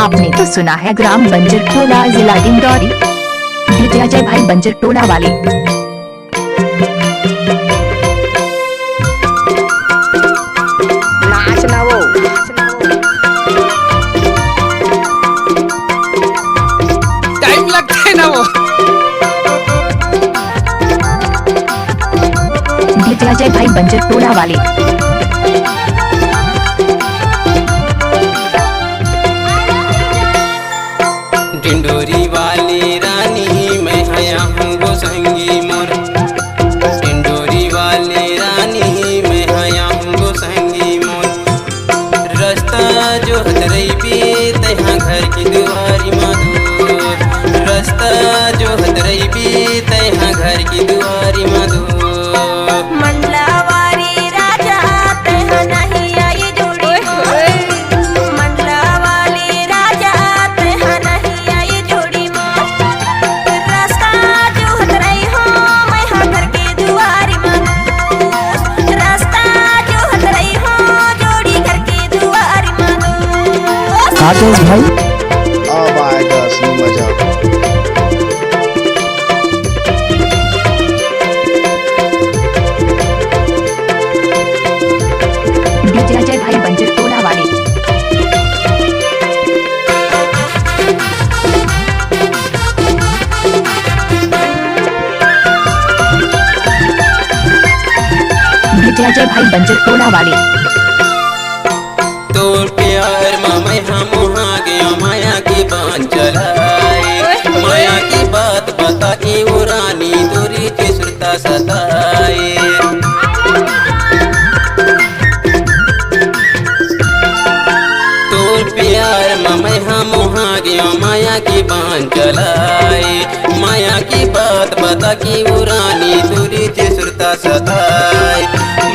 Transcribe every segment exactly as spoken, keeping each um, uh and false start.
आपने तो सुना है ग्राम बंजर टोला, जिला डिंडौरी। डीजे अजय भाई बंजर टोला वाले। नाच ना वो। टाइम लगथे ना वो। डीजे अजय भाई बंजर टोला वाले। डिंडोरी वाली रानी मैं हया हूँ गो संगी मोर। डिंडोरी वाली रानी मैं हया हूँ गो संगी मोर। रस्ता जोहत रहिबे तैहा घर की दुआरी मा दूर। रस्ता जोहत रहिबे तैहा घर की दुआरी मा दूर। मंडलावारी राजा तैहा नहीं आई जोड़ी मा। मंडलावाली राजा तैहा नहीं आई जोड़ी मा। रस्ता जोहत रही हो मैं हा घर की दुआरी मा। रस्ता जोहत रही हो जोड़ी घर की दुआरी मा। आकाश भाई। अब आएगा असली मजा। डीजे अजय भाई बंजर टोला वाले। डीजे अजय भाई बंजर टोला वाले। तोर प्यार मा मैं हा मोहा गया, माया के बांध चलाए। माया की बात बता के वो रानी दूरी के सुरता सताए। तोर प्यार मा मैं हा मोहा गया, माया की बांध चलाए। माया की बात बता के वो रानी दूरी के सुरता सताए।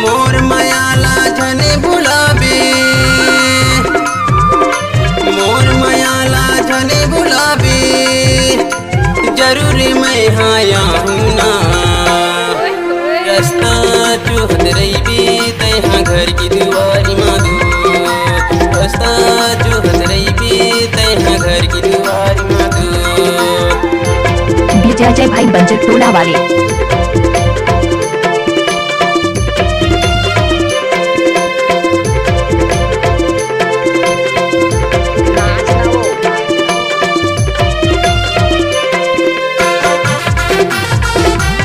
मोर मया ला झने भुलाबे, मोर मया ला झने भुलाबे, जरूर मैं हा आहूँ ना। रस्ता जोहत रहिबे तैहा घर की दुआरी मा दूर। रस्ता जोहत रहिबे तैहा घर की दुआरी मा दूर। डीजे अजय भाई बंजर टोला वाले।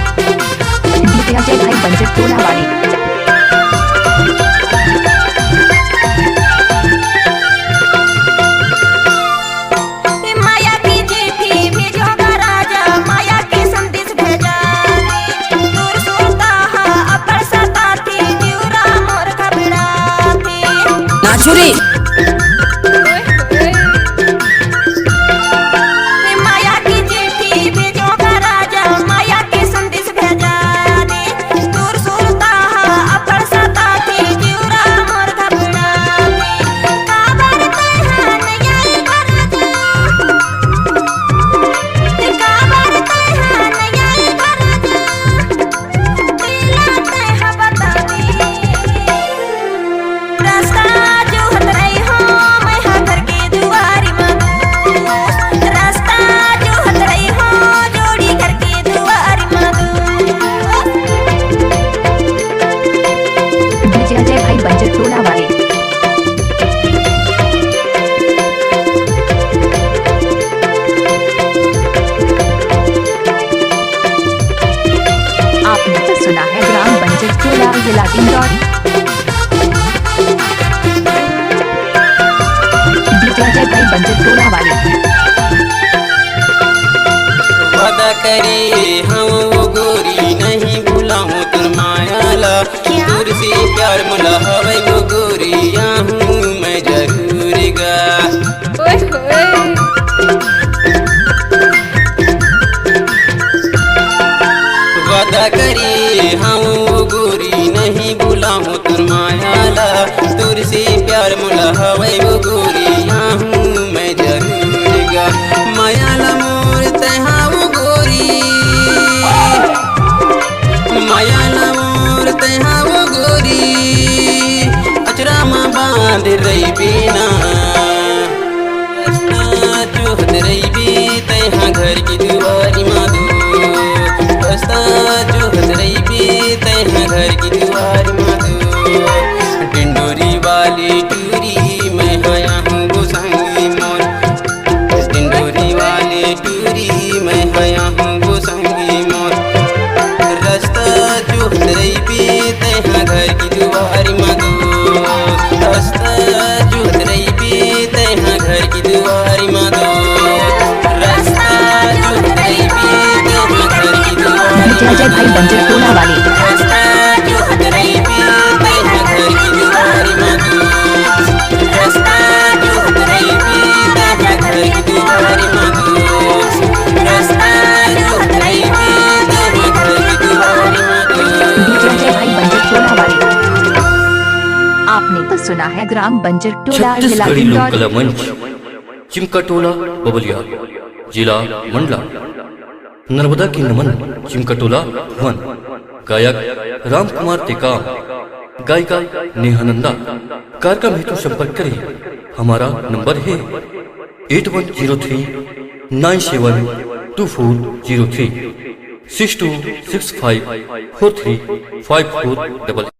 डीजे अजय भाई बंजर टोला वाले। माया की चिट्ठी भेजो गा राजा, माया के संदेश भेजा दे। दूर सुरता हा अब्बड़ सताथे, जिउरा मोर घबराथे। नाचुरी। माया की चिट्ठी भेजो गा राजा, माया के संदेश भेजा दे। दूर सुरता हा अब्बड़ सताथे, जिउरा मोर घबराथे। काबर तैहा नइ आए बर जा? काबर तैहा नइ आए बर जा? तेला तैहा बता दे। रस्ता जोहत रही हो, मैं हा घर के दुआरी मा दूर। रस्ता जोहत रही हो, जोड़ी घर के दुआरी मा दूर। डीजे अजय भाई बंजर टोला वाले। आपने तो सुना है ग्राम बंजर टोला, जिला डिंडौरी। डीजे अजय भाई बंजर टोला वाले। वादा करे हंव वो गोरी, नहीं भुलाहूं तोर माया ला। क्या? तोर से प्यार मोला हवय वो गोरी, आहूं मैं जरूर गा। ओए होए। वादा करे हंव वो गोरी, नहीं भुलाहूं तोर माया ला। तोर से प्यार मोला हवय वो गोरी, आहूं मैं जरूर गा। माया ला मोर तैहा वो गोरी, माया ला मोर तैहा वो गोरी, अचरा मा बांध रहिबे ना। बंजर टोला वाले। DJ जय भाई बंजर टोला वाले। आपने तो सुना है ग्राम बंजर टोला, जिला छत्तीसगढ़ी लोक इंदौर। कला मंच, चिमका टोला बबलिया, जिला मंडला। नर्मदा के नमन, चिमका टोला भुवन। गायक राम कुमार टेकाम, गायिका नेहा नंदा। कार्यक्रम हेतु संपर्क करें, हमारा नंबर है eight one zero three nine seven two four zero three, six two six five four three five four double।